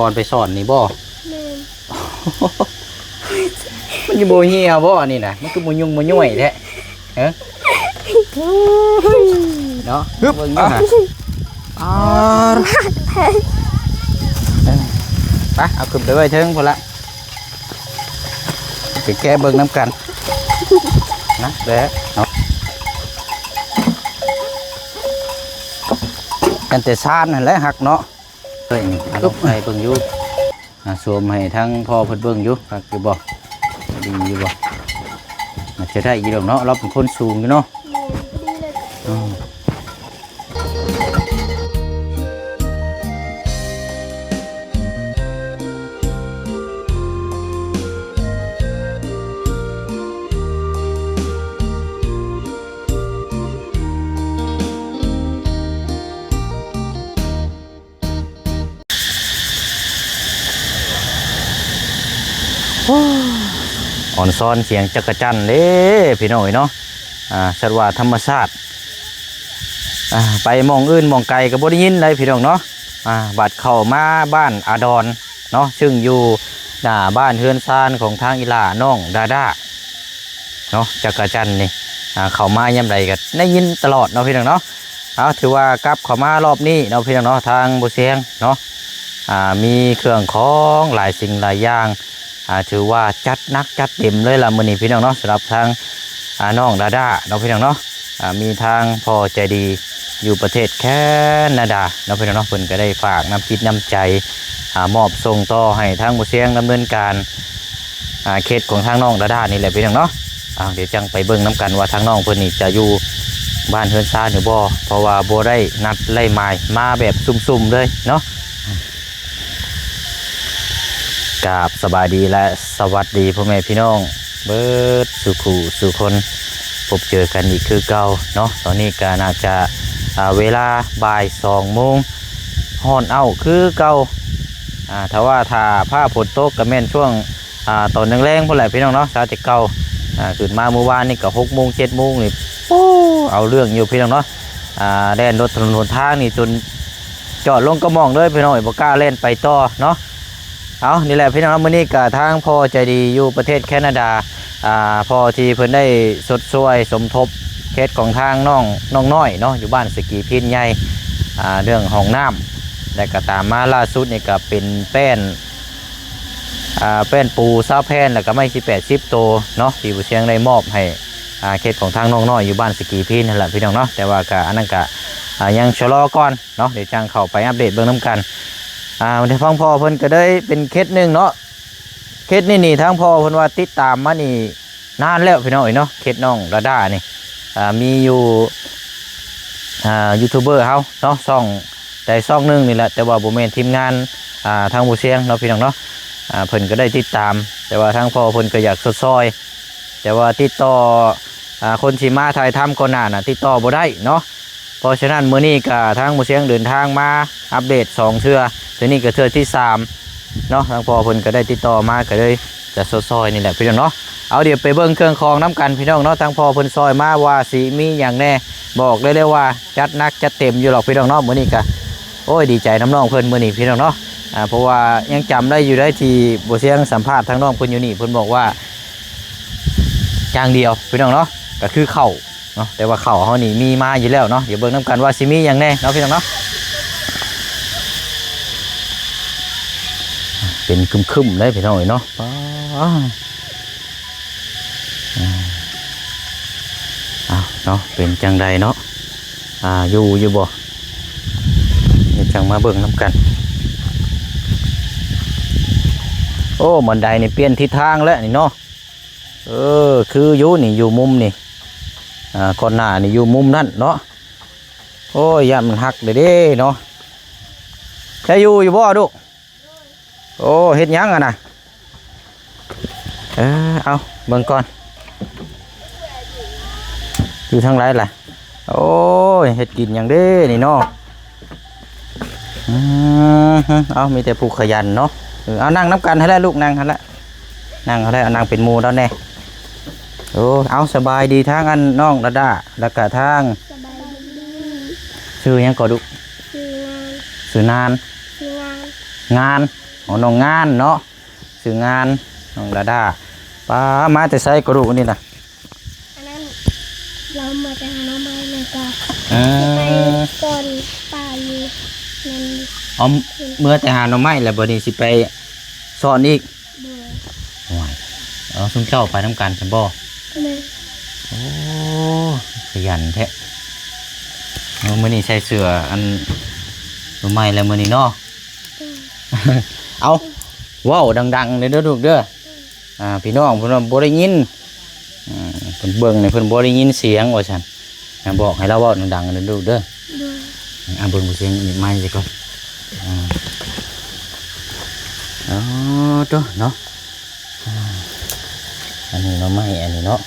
ກ່ອນໄປສອນນີ້ບໍ່? ແມ່ນ. ມັນຊິບໍ່ເຫ່ຍບໍ່ອັນນີ້ນະ? ມັນຄືບໍ່ຍຸ່ງບໍ່ຍ່ວຍແທ້? ຮະ? ເນາະ ຮຶບ ເບິ່ງຢູ່ຫາ ອ່າ ໄປ ເອົາຂຶ້ນໄປໄວ້ເທິງພຸ້ນລະ ໄປແກະເບິ່ງນຳກັນນະ ແຫຼະເນາະ ອັນແຕ່ຊານຫັ້ນແຫຼະຮັກເນາະ. ເອີຍ ນີ້ ອາ ລອງໃສ່ເບິ່ງຢູ່ ອາ ສວມໃຫ້ທາງພໍ່ເພິ່ນເບິ່ງຢູ່ ຄັກຢູ່ບໍ່? ດີຢູ່ບໍ່? ອາດຈະໄດ້ຢູ່ດອກເນາະ ລາວເປັນຄົນສູງຢູ່ເນາະ. ແມ່ນ ພໍດີເລີຍ. ອືມ. ອອນຊອນສຽງຈັກກະຈັ່ນເດ້ພີ່ນ້ອງເອີຍເນາະ. ອາ ສັດວ່າທຳມະຊາດ ອາ ໄປໝ່ອງອື່ນໝ່ອງໄກກໍບໍ່ໄດ້ຍິນໃດພີ່ນ້ອງເນາະ. ອາ ບັດເຂົ້າມາບ້ານອາດອນເນາະ ຊຶ່ງຢູ່ໜ້າບ້ານເຮືອນຊານຂອງທາງອີ່ຫຼ້ານ້ອງດາດາ ເນາະ ຈັກກະຈັ່ນນີ້ ອາ ເຂົ້າມາຍາມໃດກໍໄດ້ຍິນຕະຫຼອດເນາະພີ່ນ້ອງເນາະ. ເອົາ ຖືວ່າກັບເຂົ້າມາລອບນີ້ເນາະພີ່ນ້ອງເນາະ ທາງບໍ່ສຽງເນາະ ອາ ມີເຄື່ອງຂອງຫຼາຍສິ່ງຫຼາຍຢ່າງ ອາ ຖືວ່າຈັດໜັກຈັດເຕັມເລີຍລະມື້ນີ້ພີ່ນ້ອງເນາະ. ສຳລັບທາງ ອາ ນ້ອງດາດາເນາະພີ່ນ້ອງເນາະ ອາ ມີທາງພໍ່ໃຈດີຢູ່ປະເທດແຄນາດາເນາະພີ່ນ້ອງເນາະ ເພິ່ນກໍໄດ້ຝາກນ້ຳຈິດນ້ຳໃຈ ອາ ມອບສົ່ງຕໍ່ໃຫ້ທາງບໍ່ສຽງດຳເນີນການ ອາ ເຂດຂອງທາງນ້ອງດາດານີ້ແຫຼະພີ່ນ້ອງເນາະ. ອາ ດຽວຈັ່ງໄປເບິ່ງນຳກັນວ່າທາງນ້ອງເພິ່ນນີ້ຈະຢູ່ບ້ານເຮືອນຊານຢູ່ບໍ່ ເພາະວ່າບໍ່ໄດ້ນັດໄລ່ໝາຍ ມາແບບຊຸ່ມໆເລີຍເນາະ. ກາບສະບາຍດີ ແລະ ສະຫວັດດີພໍ່ແມ່ພີ່ນ້ອງເບິດສູ່ຄູ່ສູ່ຄົນ ພົບເຈີກັນອີກຄືເກົ່າເນາະ. ຕອນນີ້ກໍໜ້າຈະ ອາ ເວລາບ່າຍສອງໂມງ ຮ້ອນເອົ້າຄືເກົ່າ. ອາ ຖ້າວ່າຖ້າຟ້າຝົນຕົກກໍແມ່ນຊ່ວງ ອາ ຕອນແລງໆພຸ້ນແຫຼະພີ່ນ້ອງເນາະ ຊາແຕ່ເກົ່າ. ອາ ຂຶ້ນມາມື້ວານນີ້ກໍຫົກໂມງເຈັດໂມງນີ້ ໂອ້ ເອົາເລື່ອງຢູ່ພີ່ນ້ອງເນາະ. ອາ ແລ່ນລົດຖະໜົນຫົນທາງນີ້ຈົນຈອດລົງກະໝ່ອງເລີຍພີ່ນ້ອງເອີຍ ບໍ່ກ້າແລ່ນໄປຕໍ່ເນາະ. ເອົາ ນີ້ແຫຼະພີ່ນ້ອງເນາະ ມື້ນີ້ກະທາງພໍ່ໃຈດີຢູ່ປະເທດແຄນາດາ ອາ ພໍ່ທີ່ເພິ່ນໄດ້ຊົດຊ່ວຍສົມທົບເຂດຂອງທາງນ້ອງ ນ້ອງນ້ອຍເນາະ ຢູ່ບ້ານສະກີພີນໃຫຍ່ ອາ ເລື່ອງຫ້ອງນ້ຳ ແລະກະຕາມມາລ່າສຸດນີ້ກະເປັນແປ້ນ ອາ ແປ້ນປູຊາວແຜ່ນ ແລະກະໄມ້ຊິບແປດສິບໂຕເນາະ ທີ່ບໍ່ສຽງໄດ້ມອບໃຫ້ ອາ ເຂດຂອງທາງນ້ອງນ້ອຍຢູ່ບ້ານສະກີພີນຫັ້ນແຫຼະພີ່ນ້ອງເນາະ. ແຕ່ວ່າກະອັນນັ້ນກະ ອາ ຍັງຊະລໍກ່ອນ ເນາະ ດຽວຈັ່ງເຂົ້າໄປອັບເດດເບິ່ງນຳກັນ. ອາ ທາງພໍ່ເພິ່ນກໍໄດ້ເປັນເຂດໜຶ່ງເນາະ ເຂດນີ້ນີ້ທາງພໍ່ເພິ່ນວ່າຕິດຕາມມານີ້ນານແລ້ວພີ່ນ້ອງເອີຍເນາະ ເຂດນ້ອງດາດານີ້ ອາ ມີຢູ່ ອາ ຢູທູບເບີເຮົາເນາະ ຊ່ອງໃດຊ່ອງໜຶ່ງນີ້ແຫຼະ ແຕ່ວ່າບໍ່ແມ່ນທີມງານ ອາ ທາງບໍ່ສຽງເນາະ ພີ່ນ້ອງເນາະ. ອາ ເພິ່ນກໍໄດ້ຕິດຕາມ ແຕ່ວ່າທາງພໍ່ເພິ່ນກໍຢາກຊົດຊ່ອຍ ແຕ່ວ່າຕິດຕໍ່ ອາ ຄົນທີ່ມາຖ່າຍທຳກ່ອນໜ້ານະ ຕິດຕໍ່ບໍ່ໄດ້ເນາະ. ເພາະສະນັ້ນ ມື້ນີ້ກະທາງໝູ່ຊຽງເດີນທາງມາອັບເດດສອງເທື່ອ ເທື່ອນີ້ກະເທື່ອທີສາມເນາະ. ທາງພໍ່ເພິ່ນກະໄດ້ຕິດຕໍ່ມາ ກະເລີຍຈະຊົດຊ່ອຍນີ້ແຫຼະພີ່ນ້ອງເນາະ. ເອົາ ດຽວໄປເບິ່ງເຄື່ອງຂອງນຳກັນພີ່ນ້ອງເນາະ ທາງພໍ່ເພິ່ນຊ່ອຍມາວ່າຊິມີຫຍັງແດ່ ບອກໄດ້ເລີຍວ່າຈັດໜັກຈັດເຕັມຢູ່ດອກພີ່ນ້ອງເນາະ. ມື້ນີ້ກະ ໂອ້ຍ ດີໃຈນຳນ້ອງເພິ່ນມື້ນີ້ພີ່ນ້ອງເນາະ ອາ ເພາະວ່າຍັງຈຳໄດ້ຢູ່ໄດ໋ ທີ່ບໍ່ສຽງສຳພາດທາງນ້ອງເພິ່ນຢູ່ນີ້ ເພິ່ນບອກວ່າຢ່າງດຽວພີ່ນ້ອງເນາະ ກະຄືເຂົ້າເນາະ ແຕ່ວ່າເຂົ້າເຮົານີ້ມີມາຢູ່ແລ້ວເນາະ. ດຽວເບິ່ງນຳກັນວ່າຊິມີຫຍັງແດ່ເນາະພີ່ນ້ອງເນາະ. ເປັນຄຶ້ມໆເດ້ພີ່ນ້ອງເອີຍເນາະ ປ້າ ອາ ເອົາເນາະ ເປັນຈັ່ງໃດເນາະ ອາ ຢູ່ຢູ່ບໍ່ ດຽວຈັ່ງມາເບິ່ງນຳກັນ. ໂອ້ ບັນໄດນີ້ປ່ຽນທິດທາງແລ້ວນີ້ເນາະ ເອີ ຄືຢູ່ນີ້ ຢູ່ມຸມນີ້ ອາ ກ່ອນໜ້ານີ້ຢູ່ມຸມນັ້ນເນາະ. ໂອ້ຍ ຢ້ານມັນຫັກເດ້ເນາະ. ຈະຢູ່ຢູ່ບໍ່ລູກ? ໂອ້ ເຮັດຫຍັງຫັ້ນນະ? ເອີ ເອົາ ເບິ່ງກ່ອນ ຢູ່ທາງໃດລະ? ໂອ້ຍ ເຮັດກິນຫຍັງເດ້ນີ້ເນາະ? ອືມ ເອົາ ມີແຕ່ຜູ້ຂະຫຍັນເນາະ. ເອີ ເອົາ ນັ່ງນຳກັນຫັ້ນແຫຼະລູກ ນັ່ງຫັ້ນແຫຼະ ນັ່ງຫັ້ນແຫຼະ ນັ່ງເປັນໝູ່ລາວແດ່. ໂອ້ ເອົາ ສະບາຍດີທາງອັນນ້ອງດາດາ ແລ້ວກະທາງ ສະບາຍດີ ຊື່ຫຍັງກໍລູກ? ຊື່ນານ ຊື່ນານ ຊື່ງານ ງານ ຂອງນ້ອງງານເນາະ ຊື່ງານ ນ້ອງດາດາ. ປ້າ ມາແຕ່ໃສກໍລູກອັນນີ້ນະ? ອັນນັ້ນ ລາວມາແຕ່ຫາໜໍ່ໄມ້ ແລ້ວກໍ ເອີ ຊິໄປສອນປາຢູ່ນັ້ນ. ອໍ ເມືອແຕ່ຫາໜໍ່ໄມ້ ແລ້ວບັດນີ້ຊິໄປສອນອີກ? ໂດຍ. ໂອ້ຍ ເອົາ ຊຸມເຈົ້າໄປນຳກັນຊັ້ນບໍ່? ແມ່ນ. ໂອ້ ຂະຫຍັນແທ້. ເອີ ມື້ນີ້ໃສ່ເສື້ອອັນ ໂຕໃໝ່ແລ້ວມື້ນີ້ເນາະ. ໂດຍ. ເອົາ ເວົ້າດັງໆເດີລູກເດີ. ໂດຍ. ອ່າ ພີ່ນ້ອງເພິ່ນວ່າບໍ່ໄດ້ຍິນ ອືມ ເພິ່ນເບິ່ງນີ້ເພິ່ນບໍ່ໄດ້ຍິນສຽງວ່າຊັ້ນ. ອ່າ ບອກໃຫ້ລາວເວົ້າດັງໆເດີລູກເດີ. ໂດຍ. ອ່າ ເບິ່ງສຽງໄມ້ຊະກ່ອນ. ອ່າ ອໍ ໂຕເນາະ. ອ່າ ອັນນີ້ໜໍ່ໄມ້ ອັນນີ້ເນາະ.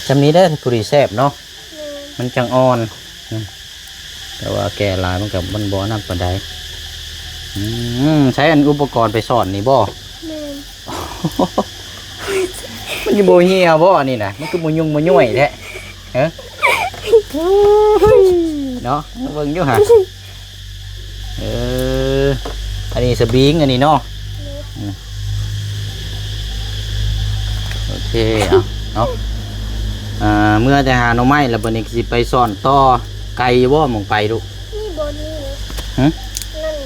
ຊ່ຳນີ້ເດີ ພໍດີແຊບເນາະ. ແມ່ນ. ມັນຈັ່ງອ່ອນ. ອືມ ແຕ່ວ່າແກ່ຫຼາຍມັນກໍ ມັນບໍ່ອັນນັ້ນປານໃດ. ອືມ ໃຊ້ອັນອຸປະກອນໄປສອນນີ້ບໍ່? ແມ່ນ. ມັນຊິບໍ່ເຫ່ຍບໍ່ອັນນີ້ນະ? ມັນຄືບໍ່ຍຸ່ງບໍ່ຍ່ວຍແທ້? ເອີ ເນາະ ເບິ່ງຢູ່ຫະ. ເອີ ອັນນີ້ສະບີງ ອັນນີ້ເນາະ. ແມ່ນ. ອືມ ໂອເຄ ເອົາເນາະ. ອ່າ ເມືອແຕ່ຫາໜໍ່ໄມ້ ແລ້ວບັດນີ້ຊິໄປສອນຕໍ່. ໄກຢູ່ບໍ່ໝ່ອງໄປລູກ? ນີ້ບໍ່ນີ້. ຫຶ? ນັ້ນ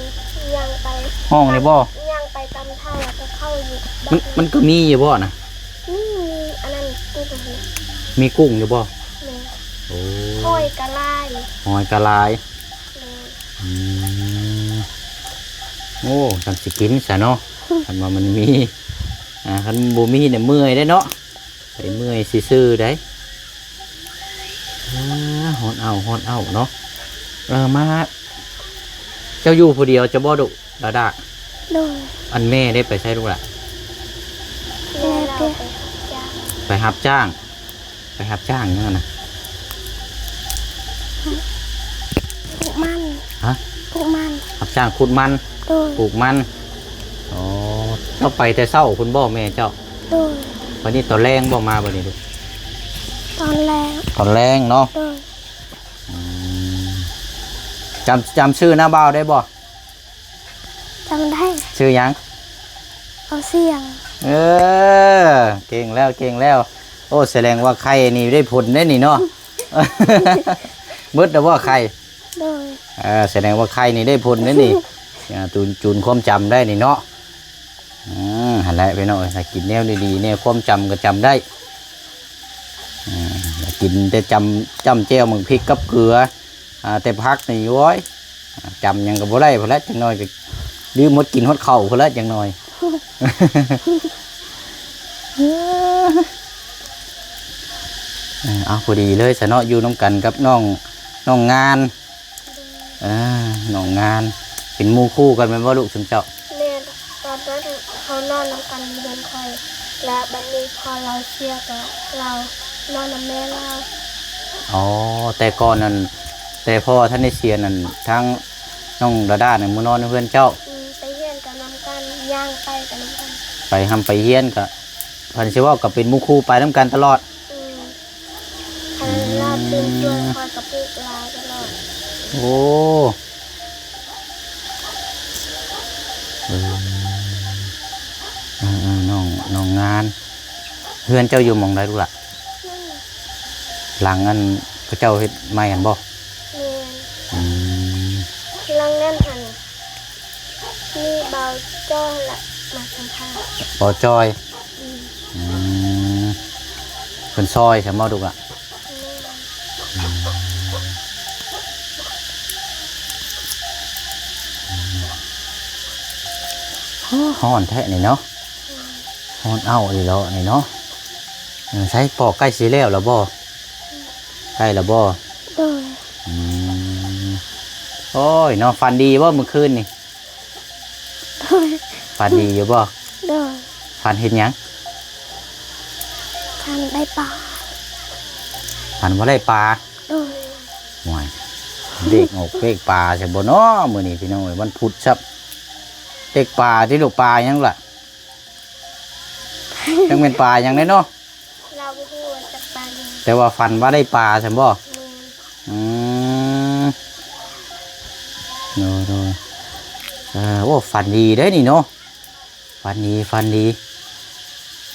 ຍ່າງໄປ. ຫ້ອງນີ້ບໍ່? ຍ່າງໄປຕາມທາງ ແລ້ວກໍເຂົ້າຢູ່. ມັນ ມັນກໍມີຢູ່ບໍ່ນະ? ມີ ມີອັນນັ້ນ ກຸ້ງ. ມີກຸ້ງຢູ່ບໍ່? ແມ່ນ. ໂອ້ ຫອຍກະຫຼາຍ. ຫອຍກະຫຼາຍ. ແມ່ນ. ອືມ ໂອ້ ຊ່ຳຊິກິນຊະເນາະ. ຄັນວ່າມັນມີ ອ່າ ຄັນບໍ່ມີນີ້ເມື່ອຍເດ້ເນາະ. ໄປເມື່ອຍຊື່ໆໃດ. ອ່າ ຮ້ອນເອົ້າ ຮ້ອນເອົ້າເນາະ. ເອີ ມາ ເຈົ້າຢູ່ຜູ້ດຽວເຈົ້າບໍ່ລູກ ດາດາ? ໂດຍ. ອັນແມ່ໄດ້ໄປໃສລູກຫຼະ? ແມ່ໄປຮັບຈ້າງ. ໄປຮັບຈ້າງ ໄປຮັບຈ້າງຫຍັງຫັ້ນນະ? ປູກມັນ. ຮະ? ປູກມັນ. ຮັບຈ້າງຂຸດມັນ. ໂດຍ. ປູກມັນ. ອໍ ເຈົ້າໄປແຕ່ເຊົ້າພຸ້ນບໍ່ແມ່ເຈົ້າ? ໂດຍ. ບັດນີ້ຕອນແລງບໍ່ມາບັດນີ້ລູກ? ຕອນແລງ. ຕອນແລງເນາະ. ໂດຍ. ອືມ ຈຳ ຈຳຊື່ນ້າບ່າວໄດ້ບໍ່? ຈຳໄດ້. ຊື່ຫຍັງ? ເອົາສຽງ. ເອີ ເກັ່ງແລ້ວ ເກັ່ງແລ້ວ. ໂອ້ ສະແດງວ່າໄຂ່ນີ້ໄດ້ຜົນເດ້ນີ້ເນາະ. ເບິດແລ້ວບໍ່ໄຂ່? ໂດຍ. ເອີ ສະແດງວ່າໄຂ່ນີ້ໄດ້ຜົນເດ້ນີ້. ອ່າ ຈູນ ຈູນຄວາມຈຳໄດ້ນີ້ເນາະ. ອືມ ຫັ້ນແຫຼະພີ່ນ້ອງເອີຍ ຖ້າກິນແນວດີໆ ແນວຄວາມຈຳກໍຈຳໄດ້. ອືມ ກິນແຕ່ຈຳ ຈ້ຳແຈ່ວໝາກພິກກັບເກືອ ອ່າ ແຕ່ຜັກນີ້ ໂອ້ຍ ອ່າ ຈຳຫຍັງກໍບໍ່ໄດ້ພຸ້ນແຫຼະ ຈັກໜ່ອຍກໍລືມໝົດ ກິນຮອດເຂົ້າພຸ້ນແຫຼະ ຈັກໜ່ອຍ. ເອີ ເອົາ ພໍດີເລີຍຊະເນາະ ຢູ່ນຳກັນກັບນ້ອງ ນ້ອງງານ. ໂດຍ. ເອີ ນ້ອງງານ ເປັນໝູ່ຄູ່ກັນແມ່ນບໍ່ລູກ ຊຸມເຈົ້າ? ແມ່ນ. ຕອນນັ້ນເຮົານອນນຳກັນຢູ່ເຮືອນຂ້ອຍ ແລ້ວບັດນີ້ພໍລາວເສຍກໍລາວນອນນຳແມ່ລາວ. ອໍ ແຕ່ກ່ອນນັ້ນ ແຕ່ພໍ່ທ່ານໄດ້ເສຍນັ້ນ ທາງນ້ອງດາດານັ້ນມານອນຢູ່ເຮືອນເຈົ້າ? ອືມ ໄປຮຽນກໍນຳກັນ ຍ່າງໄປກໍນຳກັນ ໄປຮ່ຳໄປຮຽນກໍ ຄັນຊິເວົ້າກໍເປັນໝູ່ຄູ່ໄປນຳກັນຕະຫຼອດ. ອືມ ຄັນລາວຕື່ນຊ່ວຍ ອືມ ຂ້ອຍກໍປຸກລາວຕະຫຼອດ. ໂອ້ ເອີ ເອີ ເອີ ນ້ອງ ນ້ອງງານ ເຮືອນເຈົ້າຢູ່ໝ່ອງໃດລູກຫຼະ? ອືມ ຫຼັງອັນເຂົາເຈົ້າເຮັດໃໝ່ຫັ້ນບໍ່? ແມ່ນ. ອືມ ຫຼັງນັ້ນຫັ້ນ ມີບ່າວຈ້ອຍລະມາສຳພາດ. ບ່າວຈ້ອຍ. ອືມ ອືມ ເພິ່ນຊ່ອຍຊະບໍ່ລູກລະ? ແມ່ນ. ອືມ ໂອ້ ຮ້ອນແທ້ນີ້ເນາະ. ແມ່ນ. ຮ້ອນເອົ້າອີ່ຫຼໍ່ນີ້ເນາະ. ເອີ ໃສ ປອກໃກ້ຊິແລ້ວລະບໍ່? ອືມ ໃກ້ລະບໍ່? ໂດຍ. ອືມ ໂອ້ຍເນາະ ຝັນດີບໍ່ມື້ຄືນນີ້? ໂດຍ. ຝັນດີຢູ່ບໍ່? ໂດຍ. ຝັນເຫັນຫຍັງ? ຝັນໄດ້ປາ. ຝັນວ່າໄດ້ປາ? ໂດຍ. ໂອ້ຍ ເລກອອກເລກປາຊະບໍ່ເນາະ ມື້ນີ້ພີ່ນ້ອງເອີຍ ວັນພຸດຊະ. ເລກປາຕິລູກ ປາຫຍັງລະ? ຈັກແມ່ນປາຫຍັງເດ້ເນາະ. ລາວບໍ່ຮູ້ວ່າຈັກປາຫຍັງ ແຕ່ວ່າຝັນວ່າໄດ້ປາຊັ້ນບໍ່? ແມ່ນ. ອືມ ໂດຍ ໂດຍ. ອ່າ ໂອ້ ຝັນດີເດ້ນີ້ເນາະ ຝັນດີ ຝັນດີ.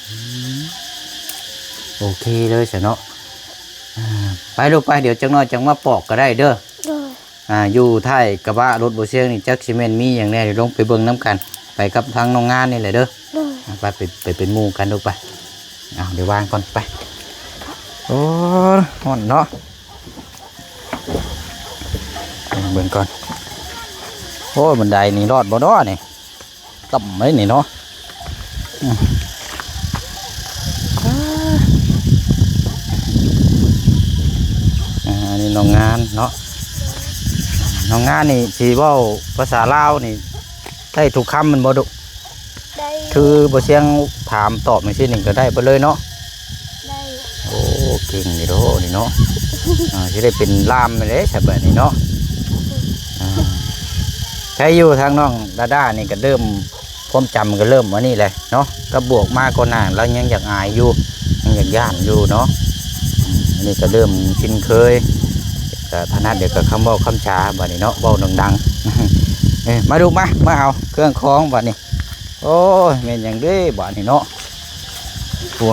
ອືມ ໂອເຄເລີຍຊະເນາະ. ອ່າ ໄປລູກໄປ ດຽວຈັກໜ້ອຍຈັ່ງມາປອກກໍໄດ້ເດີ. ໂດຍ. ອ່າ ຢູ່ທ້າຍກະບະລົດບໍ່ຊຽງນີ້ ຈັກຊິແມ່ນມີຫຍັງແດ່ ດຽວລົງໄປເບິ່ງນຳກັນ ໄປກັບທາງນ້ອງງານນີ້ແຫຼະເດີ. ໂດຍ. ອ່າ ໄປ ໄປ ໄປເປັນໝູ່ກັນລູກໄປ. ເອົາ ດຽວວາງກ່ອນໄປ. ໂອ້ ຮ້ອນເນາະ. ເບິ່ງກ່ອນ. ໂອ້ ບັນໄດນີ້ລອດບໍ່ເນາະນີ້? ຕ່ຳເດ້ນີ້ເນາະ. ອືມ ອ່າ ອັນນີ້ນ້ອງງານເນາະ. ນ້ອງງານນີ້ຊິເວົ້າພາສາລາວນີ້ໄດ້ທຸກຄຳແມ່ນບໍ່ດຸ? ໄດ້. ຄືບໍ່ຊຽງຖາມຕອບຈັ່ງຊີ້ນີ້ກໍໄດ້ເບິດເລີຍເນາະ? ໄດ້. ໂອ້ ເກັ່ງຢູ່ເດ້ນີ້ເນາະ. ອ່າ ຊິໄດ້ເປັນລ່າມແລ້ວຊະບາດນີ້ເນາະ. ອ່າ ໃຜຢູ່ທາງນ້ອງດາດານີ້ກໍເລີ່ມ ຄວາມຈຳກໍເລີ່ມອັນນີ້ແຫຼະເນາະ. ກັບບວກມາກ່ອນໜ້າ ລາວຍັງຢາກອາຍຢູ່ ຍັງຢາກຢ້ານຢູ່ເນາະ. ອືມ ອັນນີ້ກໍເລີ່ມຊິນເຄີຍ ກໍຖະໜັດ ດຽວກໍຄຳເວົ້າຄຳຈາບາດນີ້ເນາະ ເວົ້າດັງໆ. ເອີ ມາລູກມາ ມາເອົາເຄື່ອງຂອງບາດນີ້. ໂອ້ຍ ແມ່ນຫຍັງເດ້ບາດນີ້ເນາະ. ໂອ້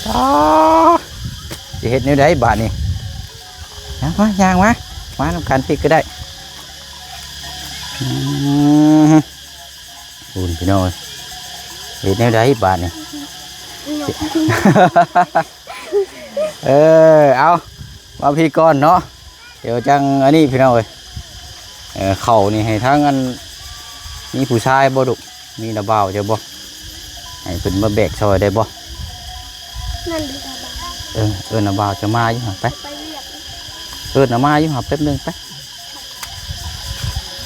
ຕາ ຊິເຮັດແນວໃດບາດນີ້? ຍ່າງມາ ຍ່າງມາ ມານຳກັນພີ້ກໍໄດ້. ອືມ ພຸ້ນພີ່ນ້ອງເອີຍ ເຮັດແນວໃດບາດນີ້? ເອີ ເອົາ ມາພີ້ກ່ອນເນາະ. ດຽວຈັ່ງອັນນີ້ພີ່ນ້ອງເອີຍ. ເອີ ເຂົ້ານີ້ໃຫ້ທາງອັນ ມີຜູ້ຊາຍບໍ່ລູກ? ມີນ້າບ່າວເຈົ້າບໍ່? ໃຫ້ເພິ່ນມາແບກຊ່ອຍໄດ້ບໍ່? ນັ້ນເດີ ເອີ ເອີ້ນນ້າບ່າວເຈົ້າມາຢູ່ຫັ້ນໄປ. ໄປວຽກ. ເອີ້ນເອົາມາຢູ່ຫັ້ນແປັບໜຶ່ງໄປ.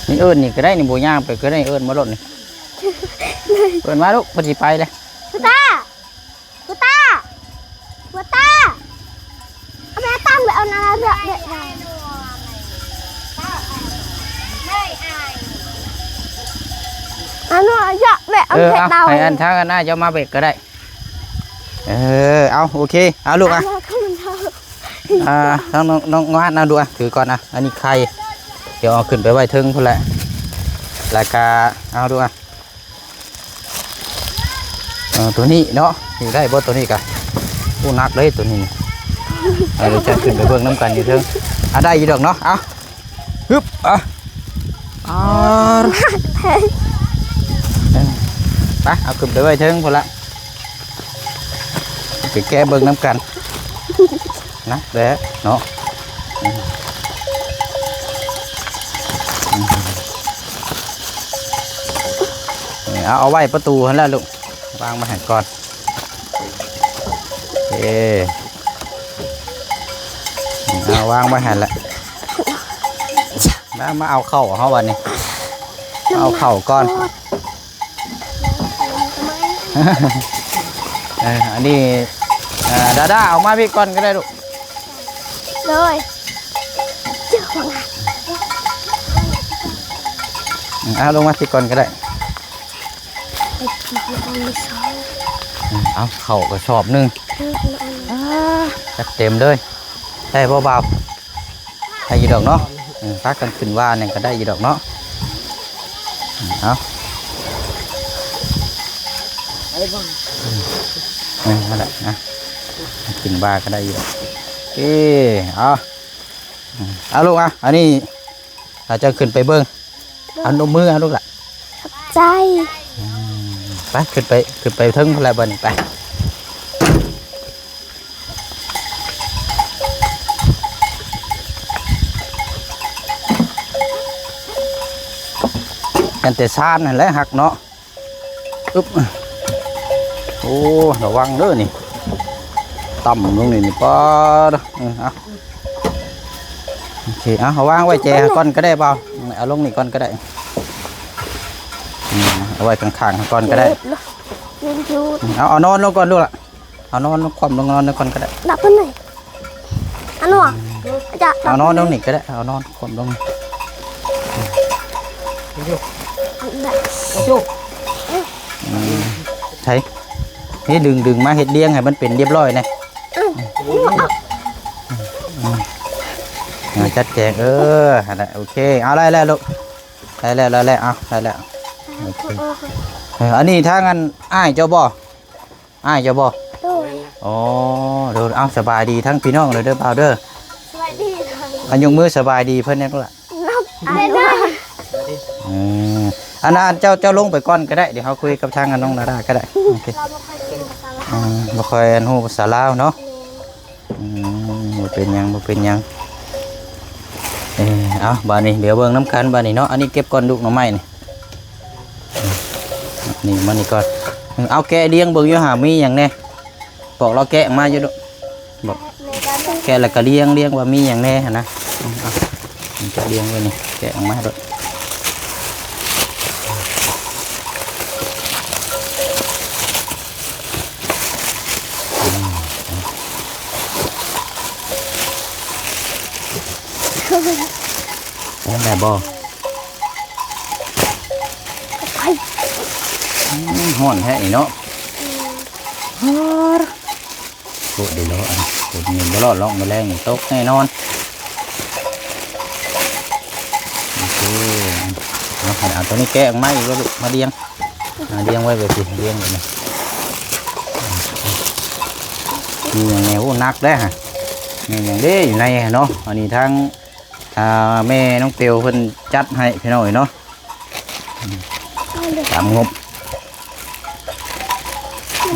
ນີ້ເອີ້ນນີ້ກໍໄດ້ນີ້ ບໍ່ຍ່າງໄປກໍໄດ້ ເອີ້ນມາໂລດນີ້. ເອີ້ນມາລູກ ເພິ່ນຊິໄປແລ້ວ. ຕາ ປູຕາ ປູຕາ ເອົາແມ່ຕັ້ງໄປເອົານາເລືອກເດັກນາ ອັນນັ້ນຢາກແບກ ເອີ ເອົາແບກ ເອົາ ເອົາ ໃຫ້ອັນທາງອັນໜ້າເຈົ້າມາແບກກໍໄດ້. ເອີ ເອົາ ໂອເຄ ເອົາລູກ ອ່ະ ອ່າ ທາງນ້ອງ ນ້ອງງານ ເອົາດູ ອ່ະ ຖືກ່ອນ ອ່ະ ອັນນີ້ໄຂ່ ດຽວເອົາຂຶ້ນໄປໄວ້ເທິງພຸ້ນແຫຼະ ແລ້ວກະ ເອົາດູ ອ່ະ ເອີ ໂຕນີ້ເນາະ ນີ້ໄດ້ບໍ່ ໂຕນີ້ກະ ໂອ້ ໜັກເດ້ໂຕນີ້ ເອີ ດຽວຈະຂຶ້ນໄປເບິ່ງນຳກັນຢູ່ເທິງ ອ່ະ ໄດ້ຢູ່ດອກເນາະ ເອົາ ຮຶບ ອ່ະ ອ່າ ເອີ ໄປ ເອົາຂຶ້ນໄປໄວ້ເທິງພຸ້ນລະ ໄປແກະເບິ່ງນຳກັນ ໜັກແຫຼະເນາະ ອືມ ອືມ ເອົາ ເອົາໄວ້ປະຕູຫັ້ນແຫຼະລູກ ວາງໄວ້ຫັ້ນກ່ອນ ເອີ ເອົາ ວາງໄວ້ຫັ້ນແຫຼະ ມາ ມາເອົາເຂົ້າເຮົາບັດນີ້ ເອົາເຂົ້າກ່ອນ ເອີ ອັນນີ້ ເອີ ດາດາ ເອົາມາພີ້ກ່ອນກໍໄດ້ລູກ ໂດຍ ເອົາລົງມາພີ້ກ່ອນກໍໄດ້ ເອົາເຂົ້າກະສອບໜຶ່ງ ເອີ ເອົາ ອ່າ ຈັດເຕັມເລີຍ ໄດ້ບໍ່ບ່າວ? ໄດ້ຢູ່ດອກເນາະ ເອີ ພາກັນຂຶ້ນວ່າຫຍັງກໍໄດ້ຢູ່ດອກເນາະ ເອົາ ເອີ ນັ້ນແຫຼະນະ ຂຶ້ນວ່າກໍໄດ້ຢູ່ດອກ ເອີ ເອົາ ເອົາລູກ ອ່ະ ອັນນີ້ ອາ ເຈົ້າຂຶ້ນໄປເບິ່ງ ເອົານົບມື ເອົາລູກຫຼະ ຂອບໃຈ ອືມ ໄປ ຂຶ້ນໄປ ຂຶ້ນໄປເທິງພຸ້ນແຫຼະບັດນີ້ ໄປ ອັນແຕ່ຊານຫັ້ນແຫຼະຮັກເນາະ ອຶບ ໂອ້ ລະວັງເດີນີ້ ຕ່ຳລົງນີ້ນີ້ ປາດ ເອີ ເອົາ ໂອເຄ ເອົາ ເອົາວາງໄວ້ແຈກ່ອນກໍໄດ້ບ່າວ ເອົາລົງນີ້ກ່ອນກໍໄດ້ ອືມ ເອົາໄວ້ຂ້າງໆກ່ອນກໍໄດ້ ເອົາ ເອົານອນລົງກ່ອນລູກຫຼະ ເອົານອນລົງ ຂວ້ຳລົງນອນກ່ອນກໍໄດ້ ດັບເພິ່ນໜ້ອຍ ອັນນັ້ນຫວາ ອືມ ຈະ ເອົານອນລົງນີ້ກໍໄດ້ ເອົານອນຂວ້ຳລົງ ອືມ ໃສ ນີ້ດຶງ ດຶງມາເຮັດລຽງໃຫ້ມັນເປັນລຽບຮ້ອຍແດ່ ອືມ ອືມ ຈັດແຈງ ເອີ ຫັ້ນແຫຼະ ໂອເຄ ເອົາໄດ້ແລ້ວລູກ ໄດ້ແລ້ວ ໄດ້ແລ້ວ ເອົາ ໄດ້ແລ້ວ ໂອເຄ ເອີ ອັນນີ້ທາງອັນອ້າຍເຈົ້າບໍ່? ອ້າຍເຈົ້າບໍ່? ໂດຍ ອໍ ໂດຍ ເອົາ ສະບາຍດີທັງພີ່ນ້ອງເດີ ເດີບ່າວເດີ ສະບາຍດີ ອັນຍົກມືສະບາຍດີເພິ່ນແດ່ລູກຫຼ້າ ໄດ້ ໄດ້ ເອີ ອັນນັ້ນເຈົ້າ ເຈົ້າລົງໄປກ່ອນກໍໄດ້ ດຽວເຮົາຄຸຍກັບທາງອັນນ້ອງດາດາກໍໄດ້ ໂອເຄ ລາວບໍ່ຄ່ອຍເປັນພາສາລາວ ອືມ ບໍ່ຄ່ອຍອັນຮູ້ພາສາລາວເນາະ ອືມ ບໍ່ເປັນຫຍັງ ບໍ່ເປັນຫຍັງ ເອີ ເອົາ ບາດນີ້ດຽວເບິ່ງນຳກັນບາດນີ້ເນາະ ອັນນີ້ເກັບກ່ອນລູກໜໍ່ໄມ້ນີ້ ນີ້ມານີ້ກ່ອນ ເອົາແກະລຽງເບິ່ງຢູ່ຫາມີຫຍັງແດ່ ບອກລາວແກະອອກມາຢູ່ລູກ ບອກ ແກະແລ້ວກໍລຽງ ລຽງວ່າມີຫຍັງແດ່ຫັ້ນນະ ເອົາ ແກະລຽງໄວ້ນີ້ ແກະອອກມາໂລດ ເປັນຈັ່ງໃດບໍ່? ໄປ ອືມ ຮ້ອນແທ້ນີ້ເນາະ ອືມ ໂອ້ ເດເນາະ ອັນນີ້ບໍ່ລອດລອກ ມື້ແລງນີ້ຕົກແນ່ນອນ ໂອເຄ ເອົາ ເອົາຕົວນີ້ແກະອອກມາອີກ ມາລຽງ ມາລຽງໄວ້ແບບນີ້ ລຽງແບບນີ້ ມີຫຍັງແດ່? ໂອ້ ໜັກເດ້ ມີຫຍັງເດ້ຢູ່ໃນຫັ້ນເນາະ ອັນນີ້ທາງ ອ່າ ແມ່ນ້ອງເປວເພິ່ນຈັດໃຫ້ພີ່ນ້ອງເອີຍເນາະ ຕາມງົບ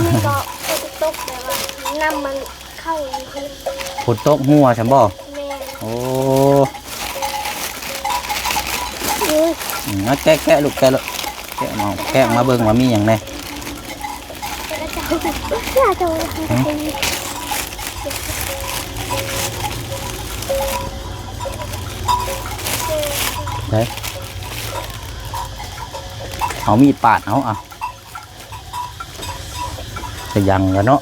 ມັນກໍຝົນຕົກແບບວ່ານ້ຳມັນເຂົ້າຢູ່ ຝົນຕົກຮົ່ວຊັ້ນບໍ່? ແມ່ນ ໂອ້ ອືມ ເອົາແກະ ແກະລູກ ແກະລູກ ແກະມາ ແກະມາເບິ່ງວ່າມີຫຍັງແດ່ ເຈົ້າ ເຈົ້າ ເຈົ້າ ເອີ ເອົາມີດປາດເອົາ ເອົາ ຂະຫຍັງກັນເນາະ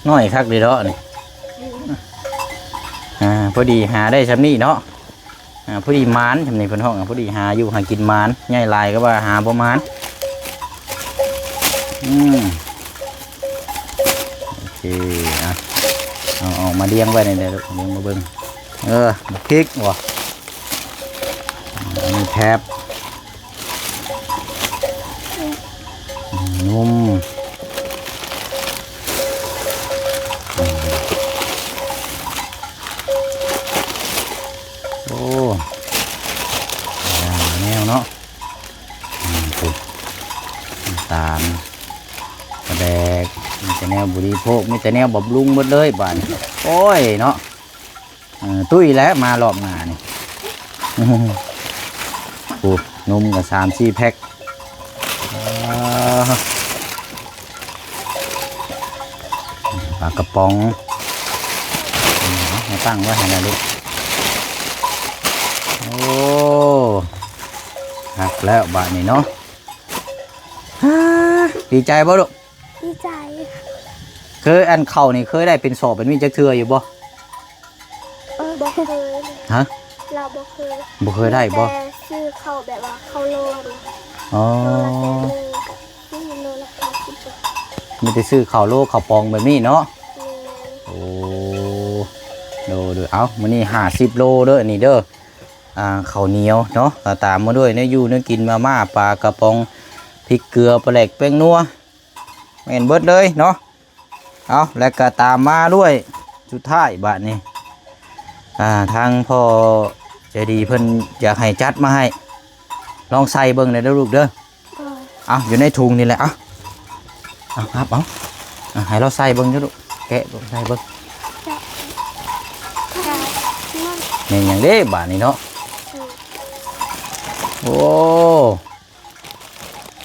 ນ້ອຍຄັກເດເນາະນີ້ ອ່າ ພໍດີຫາໄດ້ຊ່ຳນີ້ເນາະ ອ່າ ພໍດີໝານຊ່ຳນີ້ເພິ່ນຮ້ອງ ພໍດີຫາຢູ່ຫາກິນໝານ ໃຫຍ່ຫຼາຍກໍວ່າຫາບໍ່ໝານ ອືມ ໂອເຄ ອ່ະ ເອົາອອກມາລຽງໄວ້ນີ້ແຫຼະລູກ ລຽງມາເບິ່ງ ເອີ ບັກພິກບໍ່ ອັນນີ້ແຄບ ນຸ່ມ ໂອ້ ຫຼາຍແນວເນາະ ອືມ ໂອ້ ນ້ຳຕານ ປາແດກ ມີແຕ່ແນວບໍລິໂພກ ມີແຕ່ແນວບຳລຸງໝົດເລີຍບາດນີ້ ໂອ້ຍເນາະ. ເອີ ຕຸ້ຍແລ້ວມາລອບໜ້ານີ້ ໂອ້ ນົມກໍສາມສີ່ແພັກ ອ່າ ປາກະປ໋ອງ ເອົາມາຕັ້ງໄວ້ຫັ້ນລະລູກ ໂອ້ ຄັກແລ້ວບາດນີ້ເນາະ ອ່າ ດີໃຈບໍ່ລູກ? ດີໃຈ ເຄີຍ ອັນເຂົ້ານີ້ເຄີຍໄດ້ເປັນສອບເປັນໝີ້ຈັກເທື່ອຢູ່ບໍ່? ເອີ ບໍ່ເຄີຍ ຮະ? ລາວບໍ່ເຄີຍ ບໍ່ເຄີຍໄດ້ບໍ່? ແຕ່ຊື້ເຂົ້າແບບວ່າເຂົ້າໂລນ ອໍ ໂລລະແສນໜຶ່ງ ໂລລະຫ້າສິບ ມີແຕ່ຊື້ເຂົ້າໂລ ເຂົ້າປອງແບບນີ້ເນາະ ແມ່ນ ໂອ້ ໂດ ໂດ ເອົ້າ ມື້ນີ້ຫ້າສິບໂລເດີ ອັນນີ້ເດີ ອ່າ ເຂົ້າໜຽວເນາະ ກໍຕາມມາດ້ວຍແນວຢູ່ແນວກິນ ມາມ່າ ປາກະປ໋ອງ ພິກເກືອ ປາແຫຼກ ແປ້ງນົວ ແມ່ນເບິດເລີຍເນາະ ເອົາ ແລ້ວກໍຕາມມາດ້ວຍ ສຸດທ້າຍບາດນີ້ ອ່າ ທາງພໍ່ໃຈດີເພິ່ນຢາກໃຫ້ຈັດມາໃຫ້ ລອງໃສ່ເບິ່ງແດ່ເດີລູກເດີ ເອົາ ຢູ່ໃນຖົງນີ້ແຫຼະ ເອົາ ເອົາ ຮັບເອົາ ເອົາ ໃຫ້ລາວໃສ່ເບິ່ງເດີລູກ ແກະໃສ່ເບິ່ງ ແມ່ນຫຍັງເດ້ບາດນີ້ເນາະ ໂອ້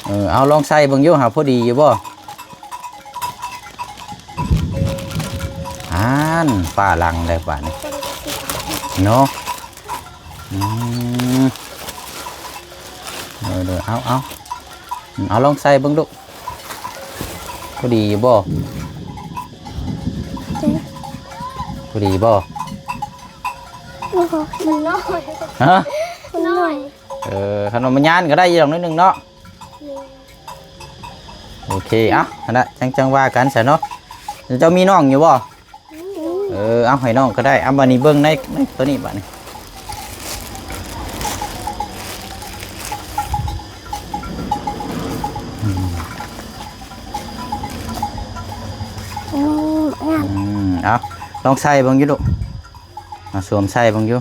ເອີ ເອົາລອງໃສ່ເບິ່ງຢູ່ຫາ ພໍດີຢູ່ບໍ່? ອ່ານ ຟ້າຫຼັງແລ້ວບາດນີ້ເນາະ ອືມ ເອີ ເອົາ ເອົາ ເອົາລອງໃສ່ເບິ່ງດູ ພໍດີຢູ່ບໍ່? ພໍດີບໍ່? ໂອ້ໂຫ ມັນນ້ອຍ ຮະ? ມັນນ້ອຍ ເອີ ຄັນວ່າມັນຍານກໍໄດ້ຢູ່ດອກໜ້ອຍໜຶ່ງເນາະ ໂອເຄ ເອົາ ຫັ້ນລະ ຈັ່ງ ຈັ່ງວ່າກັນຊະເນາະ ເຈົ້າມີນ້ອງຢູ່ບໍ່? ອືມ ເອີ ເອົາໃຫ້ນ້ອງກໍໄດ້ ເອົາ ບາດນີ້ເບິ່ງໃນ ໃນໂຕນີ້ບາດນີ້ ໂ ເອົາ ລອງໃສ່ເບິ່ງຢູ່ລູກ ເອົາ ສວມໃສ່ເບິ່ງຢູ່.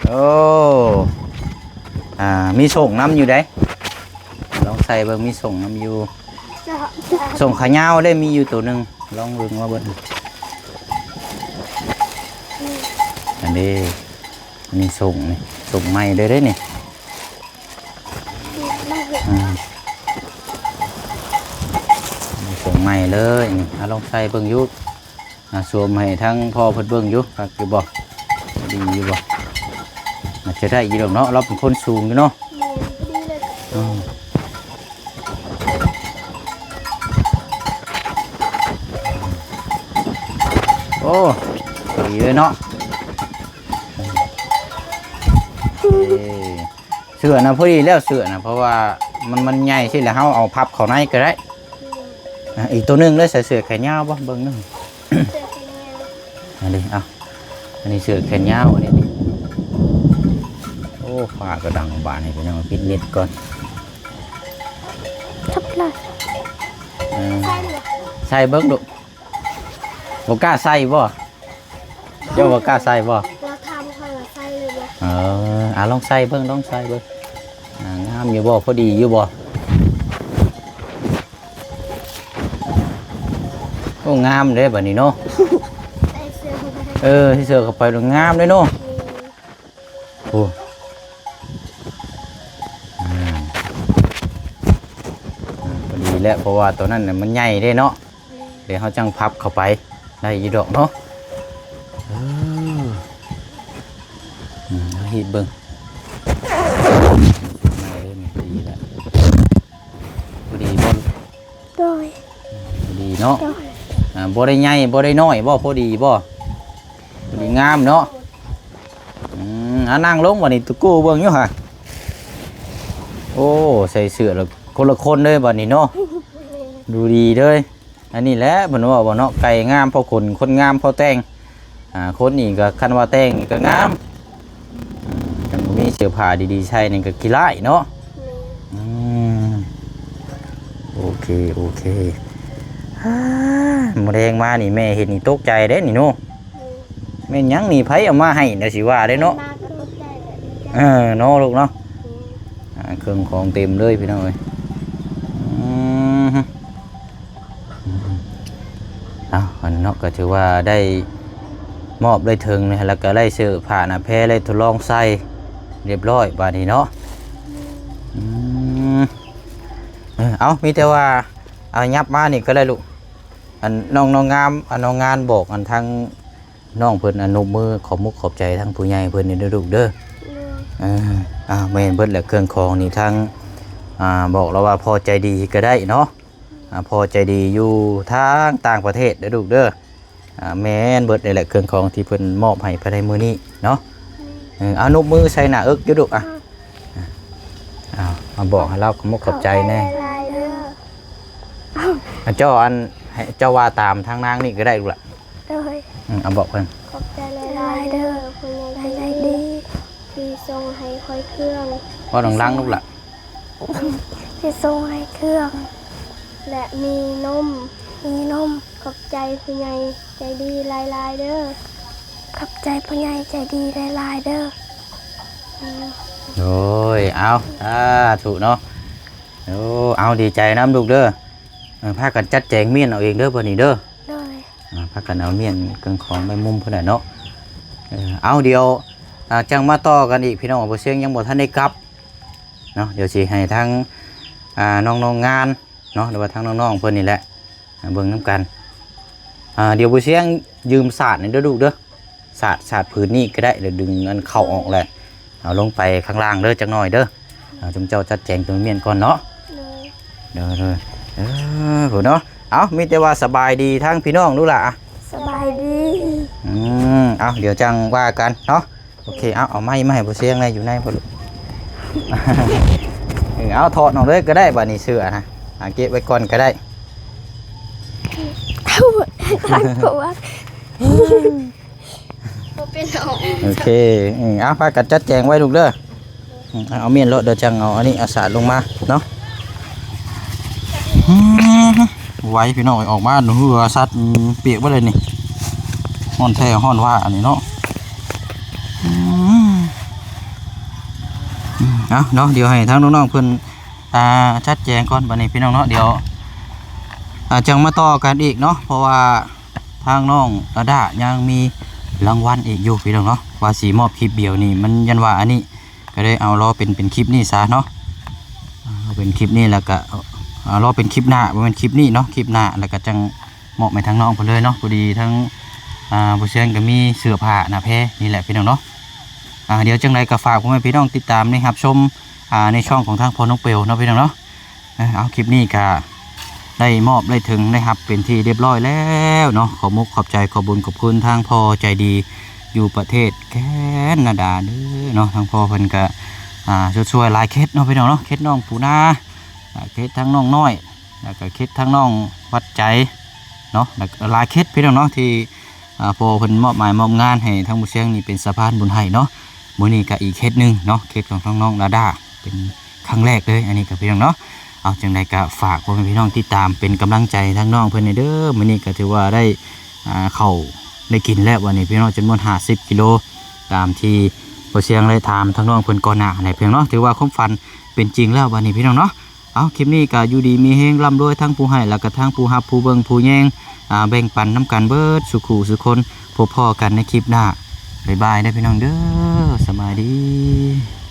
ໂອ້ ອ່າ ມີສົ້ງນຳຢູ່ເດ້ ລອງໃສ່ເບິ່ງ ມີສົ້ງນຳຢູ່. ເຈົ້າ ເຈົ້າ ສົ້ງຂາຍາວເດ້ ມີຢູ່ໂຕໜຶ່ງ ລອງເບິ່ງວ່າເບິ່ງ ອັນນີ້ ອັນນີ້ສົ້ງນີ້ ສົ້ງໃໝ່ເດ້ ເດ້ນີ້ ອືມ ນີ້ສົ້ງໃໝ່ເລີຍນີ້ ເອົາ ລອງໃສ່ເບິ່ງຢູ່. ອ່າ ສວມໃຫ້ທາງພໍ່ເພິ່ນເບິ່ງຢູ່ ຄັກຢູ່ບໍ່ ດີຢູ່ບໍ່? ອາດຈະໄດ້ຢູ່ດອກເນາະ ລາວເປັນຄົນສູງຢູ່ເນາະ. ແມ່ນ ພໍດີເລີຍ ອືມ ໂອ້ ພໍດີເລີຍເນາະ. ເອີ ເສື້ອນະພໍດີແລ້ວ ເສື້ອນະ ເພາະວ່າມັນ ມັນໃຫຍ່ຊີ້ແລ້ວ ເຮົາເອົາພັບເຂົ້າໃນກໍໄດ້. ອາ ອີກໂຕໜຶ່ງເດ້ ໃສ່ເສື້ອແຂນຍາວບໍ່ ເບິ່ງໜຶ່ງ ເສື້ອແຂນຍາວ ອັນນີ້ ເອົາ ອັນນີ້ເສື້ອແຂນຍາວ ອັນນີ້ ໂອ້ ຟ້າກໍດັງບາດນີ້ ພີ່ນ້ອງ ປິດເນັດກ່ອນ. ເອີ ໃສ່ເບິ່ງດູ ບໍ່ກ້າໃສ່ບໍ່? ເຈົ້າບໍ່ກ້າໃສ່ບໍ່? ລາວຖາມຂ້ອຍວ່າໃສ່ຫຼືບໍ່? ເອີ ອາ ລອງໃສ່ເບິ່ງ ລອງໃສ່ເບິ່ງ ອາ ງາມຢູ່ບໍ່? ພໍດີຢູ່ບໍ່? ໂອ້ ງາມເດ້ບາດນີ້ເນາະ. ໃສ່ເສື້ອ ເອີ ໃສ່ເສື້ອເຂົ້າໄປ ງາມເດ້ເນາະ. ໂອ້ ອືມ ອືມ ພໍດີແລ້ວ ເພາະວ່າໂຕນັ້ນນະມັນໃຫຍ່ເດ້ເນາະ. ແມ່ນ ດຽວເຮົາຈັ່ງພັບເຂົ້າໄປ ໄດ້ຢູ່ດອກເນາະ. ເອີ ອືມ ເຮົາຮີດເບິ່ງ ພໍດີແລ້ວ ພໍດີບໍ່? ໂດຍ ພໍດີເນາະ. ໂດຍ ອ່າ ບໍ່ໄດ້ໃຫຍ່ ບໍ່ໄດ້ນ້ອຍບໍ່? ພໍດີບໍ່? ພໍດີງາມເນາະ. ອືມ ອ່າ ນັ່ງລົງບາດນີ້ ຕຸກູເບິ່ງຢູ່ຫະ. ໂອ້ ໃສ່ເສື້ອລະຄົນລະຄົນເລີຍບາດນີ້ເນາະ. ແມ່ນ ດູດີເລີຍ. ອັນນີ້ແຫຼະເພິ່ນເວົ້າວ່າເນາະ ໄກ່ງາມພໍຂົນ ຄົນງາມພໍແຕ່ງ. ອ່າ ຄົນນີ້ກໍຄັນວ່າແຕ່ງນີ້ກໍງາມ. ອືມ ຄັນບໍ່ມີເສື້ອຜ້າດີໆໃສ່ນີ້ກໍຂີ້ຮ້າຍເນາະ. ແມ່ນ ອືມ ໂອເຄ ໂອເຄ. ອາ ມື້ແລງມານີ້ແມ່ເຫັນນີ້ຕົກໃຈເດ້ນີ້ເນາະ. ແມ່ນຫຍັງນີ້ ໃຜເອົາມາໃຫ້ນະ ຊິວ່າເດ້ເນາະ. ມາກໍຕົກໃຈແຫຼະ ດີໃຈ ເອີ ເນາະລູກເນາະ. ອືມ ອ່າ ເຄື່ອງຂອງເຕັມເລີຍພີ່ນ້ອງເອີຍ. ອືມ ເອົາ ອັນເນາະ ກໍຖືວ່າໄດ້ມອບໄດ້ເຖິງ ແລ້ວກໍໄດ້ເສື້ອຜ້າໜ້າແພ ໄດ້ທົດລອງໃສ່ຮຽບຮ້ອຍບາດນີ້ເນາະ. ອືມ ເອີ ເອົາ ມີແຕ່ວ່າ ເອົາ ຫຍັບມານີ້ກໍໄດ້ລູກ. ອັນນ້ອງ ນ້ອງງາມ ອັນນ້ອງງານບອກອັນທາງ ນ້ອງເພິ່ນອະນຸບມືຂອບມຸກຂອບໃຈທາງຜູ້ໃຫຍ່ເພິ່ນນີ້ເດີລູກເດີ. ໂດຍ ເອີ ອ່າ ແມ່ນເບິດແຫຼະ ເຄື່ອງຂອງນີ້ທາງ ອ່າ ບອກລາວວ່າພໍ່ໃຈດີກໍໄດ້ເນາະ. ອ່າ ພໍ່ໃຈດີຢູ່ທາງຕ່າງປະເທດເດີລູກເດີ. ອ່າ ແມ່ນເບິດນີ້ແຫຼະ ເຄື່ອງຂອງທີ່ເພິ່ນມອບໃຫ້ພາຍໃນມື້ນີ້ເນາະ. ເອີ ເອົານຸບມືໃສ່ໜ້າເອິກຢູ່ລູກ ອ່ະ. ເອົາ ມາບອກໃຫ້ລາວຂອບມຸກຂອບໃຈແດ່. ຂອບໃຈຫຼາຍໆເດີ. ເຈົ້າ ອັນ ໃຫ້ເຈົ້າວ່າຕາມທາງນາງນີ້ກໍໄດ້ລູກຫຼະ. ໂດຍ ອືມ ເອົາບອກເພິ່ນ. ຂອບໃຈຫຼາຍໆເດີ ຜູ້ໃຫຍ່ໃຈດີ ທີ່ສົ່ງໃຫ້ຂ້ອຍເຄື່ອງ. ເວົ້າດັງໆລູກຫຼະ. ທີ່ສົ່ງໃຫ້ເຄື່ອງ ແລະ ມີນົມ ມີນົມ. ຂອບໃຈຜູ້ໃຫຍ່ໃຈດີຫຼາຍໆເດີ. ຂອບໃຈຜູ້ໃຫຍ່ໃຈດີຫຼາຍໆເດີ. ໂດຍ ເອົາ ສາທຸເນາະ. ໂອ້ ເອົາ ດີໃຈນຳລູກເດີ. ເອີ ພາກັນຈັດແຈງມ້ຽນເອົາເອງເດີ ບັດນີ້ເດີ. ໂດຍ ອ່າ ພາກັນເອົາມ້ຽນເຄື່ອງຂອງໄປມຸມພຸ້ນແຫຼະເນາະ. ເອີ ເອົາ ດຽວ ອ່າ ຈັ່ງມາຕໍ່ກັນອີກພີ່ນ້ອງ. ບໍ່ຊຽງຍັງບໍ່ທັນໄດ້ກັບເນາະ. ດຽວຊິໃຫ້ທາງ ອ່າ ນ້ອງໆງານເນາະ ຫຼືວ່າທາງນ້ອງໆເພິ່ນນີ້ແຫຼະ ອ່າ ເບິ່ງນຳກັນ. ອ່າ ດຽວບໍ່ຊຽງຢືມສາດນີ້ເດີລູກເດີ. ສາດ ສາດຜືນນີ້ກໍໄດ້ ແລ້ວດຶງອັນເຂົ້າອອກແຫຼະ ເອົາລົງໄປຂ້າງລ່າງເດີ ຈັກໜ້ອຍເດີ. ເອົາ ຈຸມເຈົ້າຈັດແຈງຕົວມ້ຽນກ່ອນເນາະ. ໂດຍ ໂດຍ ໂດຍ. ເອີ ພຸ້ນເນາະ. ເອົາ ມີແຕ່ວ່າສະບາຍດີທາງພີ່ນ້ອງດູຫຼະ. ສະບາຍດີ. ອືມ ເອົາ ດຽວຈັ່ງວ່າກັນເນາະ. ໂອເຄ ເອົາ ເອົາໄມ້ມາໃຫ້ບໍ່ຊຽງແດ່ ຢູ່ໃນພຸ້ນ. ເອີ ເອົາ ຖອດອອກເລີຍກໍໄດ້ ບາດນີ້ເສື້ອນະ ເອົາເກັບໄວ້ກ່ອນກໍໄດ້. ຂອບ ເປັນອອກ ໂອເຄ ອືມ ເອົາ ພາກັນຈັດແຈງໄວ້ລູກເດີ ອືມ ເອົາ ເອົາມ້ຽນໂລດ ດຽວຈັ່ງເອົາອັນນີ້ ເອົາສານລົງມາເນາະ ອືມ ໄວພີ່ນ້ອງເອີຍ ອອກມາເຫື່ອສັດ ອືມ ປຽກເບິດເລີຍນີ້ ຮ້ອນແທ້ຮ້ອນວ່າອັນນີ້ເນາະ ອືມ ອືມ ເອົາເນາະ ດຽວໃຫ້ທາງນ້ອງໆເພິ່ນ ອ່າ ຈັດແຈງກ່ອນບັດນີ້ພີ່ນ້ອງເນາະ ດຽວ ອ່າ ຈັ່ງມາຕໍ່ກັນອີກເນາະ ເພາະວ່າທາງນ້ອງລາດາຍັງມີລາງວັນອີກຢູ່ພີ່ນ້ອງເນາະ ວ່າຊິມອບຄລິບດຽວນີ້ ມັນຢ້ານວ່າອັນນີ້ ກໍເລີຍເອົາລໍເປັນ ເປັນຄລິບນີ້ຊະເນາະ ເອົາເປັນຄລິບນີ້ ແລ້ວກໍ ເອົາ ລໍເປັນຄລິບໜ້າ ບໍ່ແມ່ນຄລິບນີ້ເນາະ ຄລິບໜ້າ ແລ້ວກໍຈັ່ງມອບໃຫ້ທາງນ້ອງເພິ່ນເລີຍເນາະ ພໍດີທາງ ອ່າ ບໍ່ຊຽງກໍມີເສື້ອຜ້າໜ້າແພນີ້ແຫຼະພີ່ນ້ອງເນາະ ອ່າ ດຽວຈັ່ງໃດກໍຝາກພໍ່ແມ່ພີ່ນ້ອງຕິດຕາມ ແລະ ຮັບຊົມ ອ່າ ໃນຊ່ອງຂອງທາງພໍ່ນ້ອງເປວເນາະພີ່ນ້ອງເນາະ ເອີ ເອົາ ຄລິບນີ້ກະໄດ້ມອບໄດ້ເຖິງໄດ້ຮັບເປັນທີ່ຮຽບຮ້ອຍແລ້ວເນາະ ຂອບມຸກຂອບໃຈຂອບບຸນຂອບຄຸນທາງພໍ່ໃຈດີຢູ່ປະເທດແຄນາດາເດີເນາະ ທາງພໍ່ເພິ່ນກະ ອ່າ ຊ່ວຍໆຫຼາຍເຂດເນາະພີ່ນ້ອງເນາະ ເຂດນ້ອງປູນາ ອ່າ ເຂດທາງນ້ອງນ້ອຍ ແລ້ວກະເຂດທາງນ້ອງວັດໃຈເນາະ ແລ້ວກະຫຼາຍເຂດພີ່ນ້ອງເນາະ ທີ່ ອ່າ ພໍ່ເພິ່ນມອບໝາຍມອບງານໃຫ້ທາງໝູ່ຊຽງນີ້ເປັນສະພານບຸນໃຫ້ເນາະ ມື້ນີ້ກະອີກເຂດໜຶ່ງເນາະ ເຂດຂອງທາງນ້ອງລາດາເປັນຄັ້ງແລກເລີຍ ອັນນີ້ກໍພີ່ນ້ອງເນາະ ເອົາ ຈັ່ງໃດກໍຝາກພໍ່ແມ່ພີ່ນ້ອງຕິດຕາມເປັນກຳລັງໃຈທາງນ້ອງເພິ່ນແດ່ເດີ ມື້ນີ້ກໍຖືວ່າໄດ້ ອ່າ ເຂົ້າໄດ້ກິນແລ້ວ ວັນນີ້ພີ່ນ້ອງ ຈຳນວນຫ້າສິບກິໂລ ຕາມທີ່ພໍ່ຊຽງໄດ້ຖາມທາງນ້ອງເພິ່ນກ່ອນໜ້າຫັ້ນແຫຼະພີ່ນ້ອງເນາະ ຖືວ່າຄວາມຝັນເປັນຈິງແລ້ວ ວັນນີ້ພີ່ນ້ອງເນາະ ເອົາ ຄລິບນີ້ກໍຢູ່ດີມີແຮງ ລ່ຳລວຍທັງຜູ້ໃຫ້ ແລ້ວກໍທັງຜູ້ຮັບ ຜູ້ເບິ່ງ ຜູ້ແຍງ ອ່າ ແບ່ງປັນນຳກັນເບິດສູ່ຄູ່ສູ່ຄົນ ພົບພໍ້ກັນໃນຄລິບໜ້າ ບາຍບາຍເດີພີ່ນ້ອງເດີ ສະບາຍດີ.